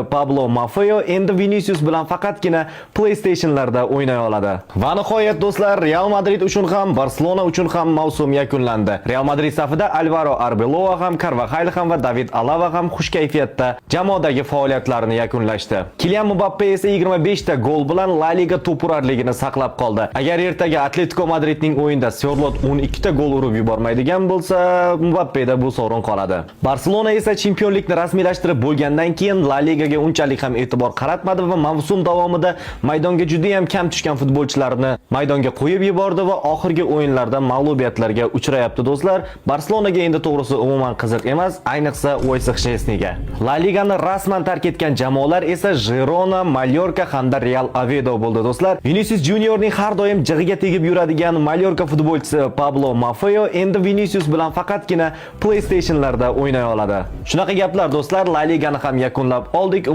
Pablo Maffeo endi Vinicius bilan faqatgina PlayStation'larda o'ynay oladi. Va nihoyat, do'stlar, Real Madrid uchun ham, Barselona uchun ham mavsum yakunlandi. Real Madrid safida Alvaro Arbeloa ham, Carvajal ham va David Alaba ham xush kayfiyatda jamoadagi faoliyatlarini yakunlashdi. Kilian Mbappe esa 25 ta gol bilan La Liga to'p urarligini saqlab qoldi. Agar ertaga Atletico Madridning o'yinida Sørloth 12 ta gol urib yubormaydigan bo'lsa, Mbappeda bu sovrin qoladi. Barselona esa chempionlikni rasmiylashtirib bo'lgandan keyin La Ligaga unchalik ham e'tibor qaratmadi va mavsum davomida maydonga juda ham kam tushgan futbolchilarni maydonga qo'yib yubordi va oxirgi o'yinlarda mag'lubiyatlarga uchrayapti, do'stlar. Barselonaga endi to'g'risi umuman qiziq emas, ayniqsa Wojciech Szczesnyga. La Ligani rasman tark etgan jamoalar esa Girona, Mallorca hamda Real Oviedo bo'ldi, do'stlar. Vinicius Juniorning har doim jig'iga tegib yuradigan Mallorca futbolchisi Pablo Maffeo endi Vinicius bilan faqatgina PlayStation'larda o'ynay oladi. Shunaqa gaplar, do'stlar, La Ligani ham yakunlab oldik.